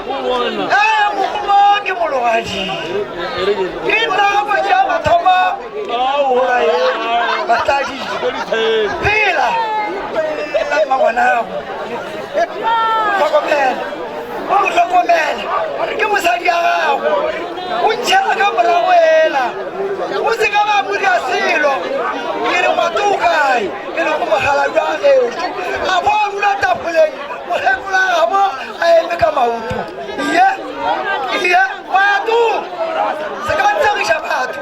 Mogolo. Ee, mogoma ke mologadi. Ke nna kgwedi ya mathomo gola ye batladi. Phela la mmangwanago. Hlokomela. O mo hlokomela. Ke mosadi ya gago. O ntšhela ka morago ela. O se ka ba mo dira selo. Ke re ngwato o kae? E lego mokgalabje wa gešo. A bo a dula tafoleng mokgekolo a gabo a eme ka maoto. Iye, iye, ngwato! Se ka ntshegiša batho.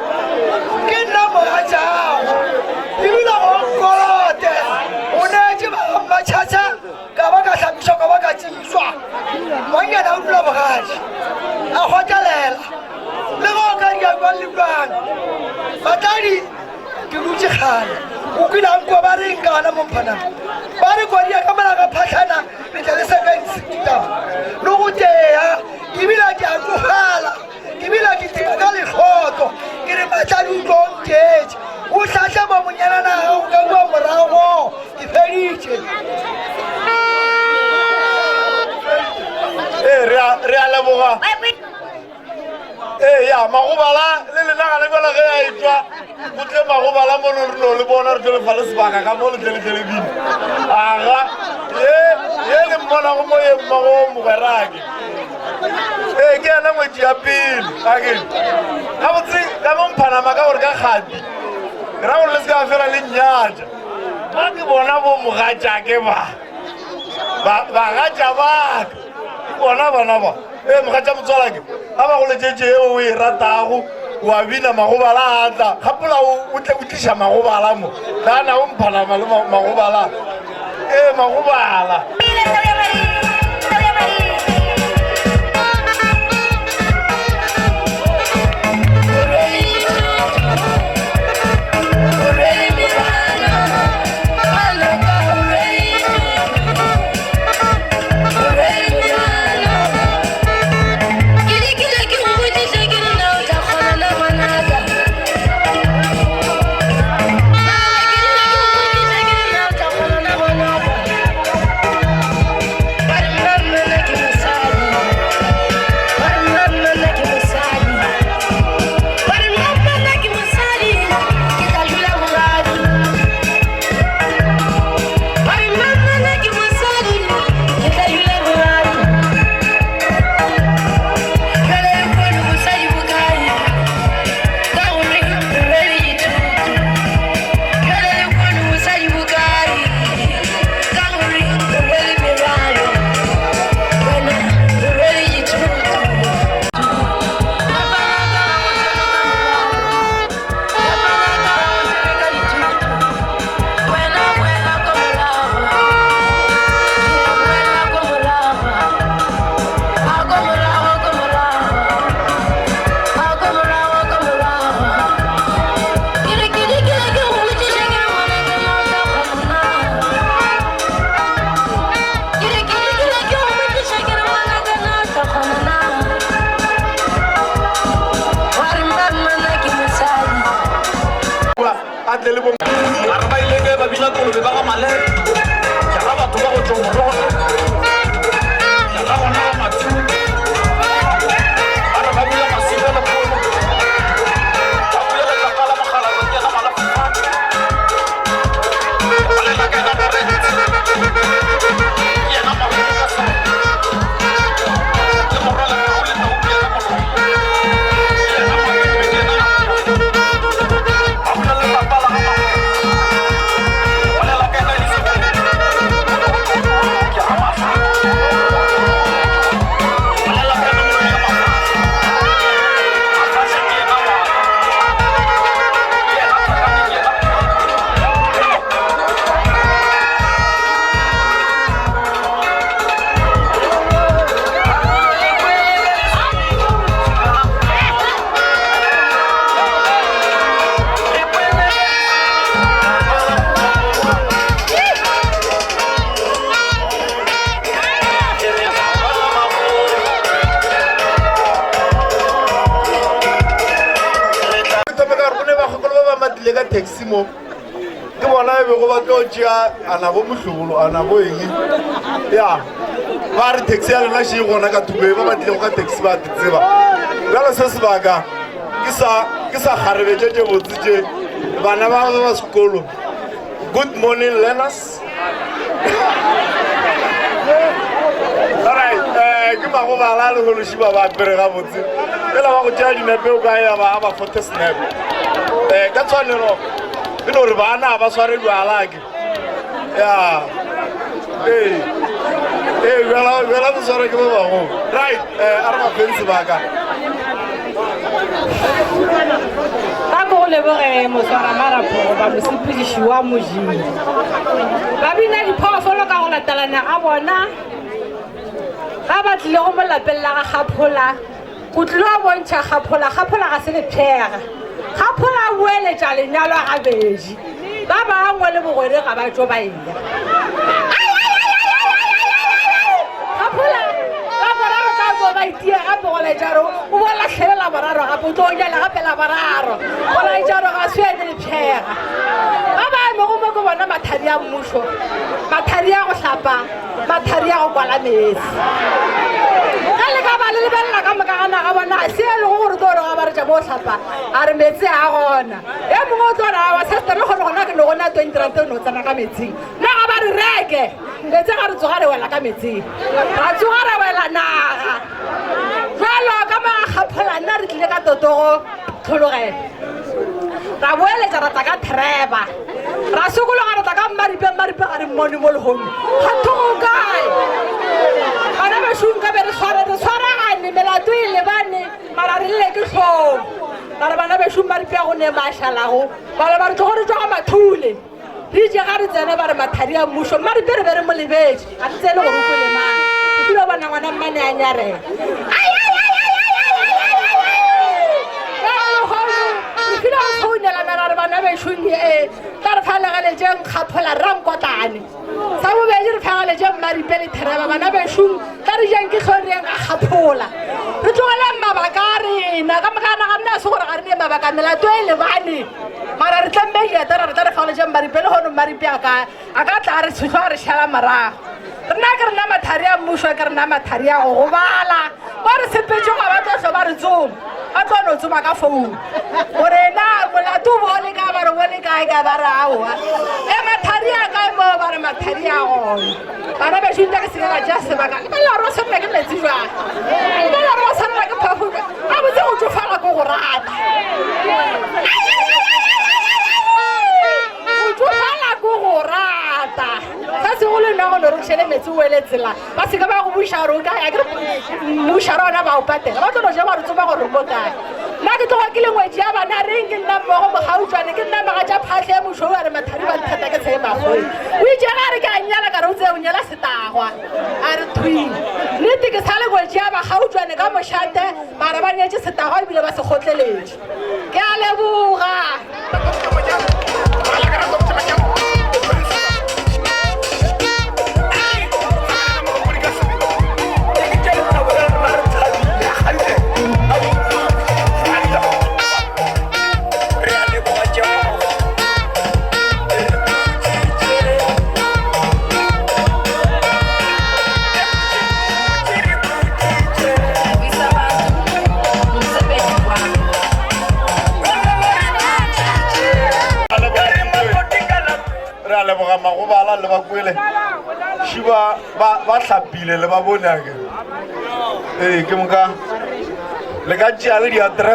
Ke nna mogatšago. Ebile go nkolote. O neetše ba ga Mmatšhatšha ka ba ka hlapišwa ka ba ka tšišwa. Ngwannyana o dula bogadi. A kgotlelela. Le ge o ka dia bjang le bjang. Batladi ke dutše kgale. O kwile a nkwa ba reng ka gona mo Mphanama? Ba re kodia ka mola ga phahlana le tle le sekeng ditaba. Le go tea ebile ke a tsofala. Ebile ke tima ka lehloto. Ke re Matladi o tlo ntetše. O hlahle bo monyanana gago ka kua morago. Ke feditše. Ee, re a re a leboga. Ee, ya magobala le lena gana jala ge a etšwa go tle magobala mono re no le bona re tlo le fa le sebaka ka mo le tle le tle le bine. Aga ye ye le mmonago mo ye mmago mogwerake. Ee, ke yena ngwetši ya pele ake. Gabotse ka mo mphanama ka gore ka kgapi. Ke ra gore le se ka fela le nnyatša. Ba ke bona bo mogatšake ba. Ba bagatša ba ka. Ke bona bana ba. Ee, mogatša motswalake, ga ba go letšetše yeo o e ratago, wa bina magobala a tla. Gapola o tle o tliša magobala mo. Nana o mphanama le magobala. Ee, magobala. A tle le bo. A re ba ile kae ba bina kolobe ba ga Maleka? Ke ra batho ba go tšwa Morona. Ke ra gona ga Mathule. Ba re ba bula masika lekgolo. Ba bula letlapa la mogala ba kena malafofane. Ke bolela ka yena Lawrence. Ke yena Marumo ka sona. Le morwa Lekau le tau ke yena Molomo. Ke yena Mabebe ke yena Thome ka gore go ne bakgokolo ba ba matile ka taxi mo ke bona e bego ba tlo tšea ana bo mohlobolo ana bo eng ya. Ba re taxi ya lena še e gona ka thoko e, ba ba tlilego ka taxi ba tseba. Bjale se sebaka ke sa ke sa kgarebe tše tše botse tše bana ba ba sekolo. Good morning learners. Alright, eh ke magobala le gološi ba ba apere gabotse. Fela ba go tšea dinepe o ka ya ba ba photo snap. Eh ka tshwanelo e no re bana ba sware jwala ke. Ya. Ee. Ee, jwala jwala bo sware ke ba bagolo. Right, eh a re ba feng sebaka. Ka ko go leboge moswaramarapo goba mosepediši wa mojing. Ba bina diphoofolo ka go latelana ga bona ga ba tlile go mo lapeng la ga Kgaphola go tlilo bontšha Kgaphola. Kgaphola ga se lephega. Kgaphola a boeletša lenyalo gabedi. Ba bangwe le bogwere ga ba tšo ba eya. Kgaphola la boraro tla tlo ba itia gape go laetša gore o bo lahlele la boraro gape o tlo nyala gape la boraro go laetša gore ga se ene lephega. Ba ba emego mo ke bona mathari a mmušo, mathari a go hlapa, mathari a go kwala meetse. Ge le ka ba le lebelela ka moka ga naga bona se e lego gore tlo re ga ba re tša mo hlapa a re meetse a gona. E mongwe o tlo re awa sister le gone gona ke no gona 20 rand o no tsena ka metsing. Nna ga ba re reke meetse ga re tsoga re wela ka metsing. Ra tsoga ra wela naga. Jalo ka mo ga Kgaphola nna re tlile ka totogo tlhologelo. Ra boeletša ra tla ka Trevor. Ra sokologa re tla ka Mmaripe, Mmaripe ga re mmone mo lehono. Ga thogo kae? Bana bešo nka be re sware re swaragane melato e lebane mara re lle ke hlong. Ba re bana bešo Mmaripe a go ne mašalago bala ba re tlogo re tšwa ga Mathule. Re itše ga re tsene ba re mathari a mmušo Mmaripe re be re mo lebetše ga re tsene gore o kwele mang. O kile bona ngwana mmane a nyarela. Ai, ai, ai, ai, ai, ai, ai, ai, ai, ai. Lehono re file go founelana ra re bana bešong e tla re falegeletšeng Kgaphola Rankotlane. Sa bobedi re fagaletše Mmaripe le Thereba bana bešong tla re jeng ke hlong re yeng ga Kgaphola. Re tlogeleng mabaka a rena ka moka ga rena se gore ga re ne mabaka melato e lebane mara re tlemme dieta ra re tla re fagaletše Mmaripe le hono Mmaripe a ka a ka tla a re tshohlo a re šala morago. Rena ke rena mathari a mmušo ke rena mathari a go gobala ba re sepetše ga ba tlo hlo ba re tsoma ba tlo no tsoma ka founu gore na molato o bo le kae ba re bo le kae ka ba re aowa e mathari a kae mo ba re mathari a gona bana bešo nta ke seke ka tšea sebaka lebelela gore o tshwanela ke metsi jwang lebelela gore o tshwanela ke phafo jwang gabotse go tsofala ko go rata go tsofala ko go rata sa segolo nna go no re šele metsi o ele tsela ba seke ba go buša gore o kae akere mmušara ona ba o patela ba tlo no ja ba re tsoma gore mo kae nna ke tloga ke le ngwetši ya bana reng ke nna mmogo mogautšwane ke nna magatša phatlhe ya mošou a re mathari ba nthata ke tshee magoi o itše ga re ke a nyala ka re o tsee o nyala setagwa a re thwi nnete ke sa le ngwetši ya bagautšwane ka mošate mara ba nyetše setagwa ebile ba se kgotleletše ke a leboga. Re a leboga magobala le ba kwele šiba ba hlapile le ba bone ake ee ke moka le ka tšea le diaddress.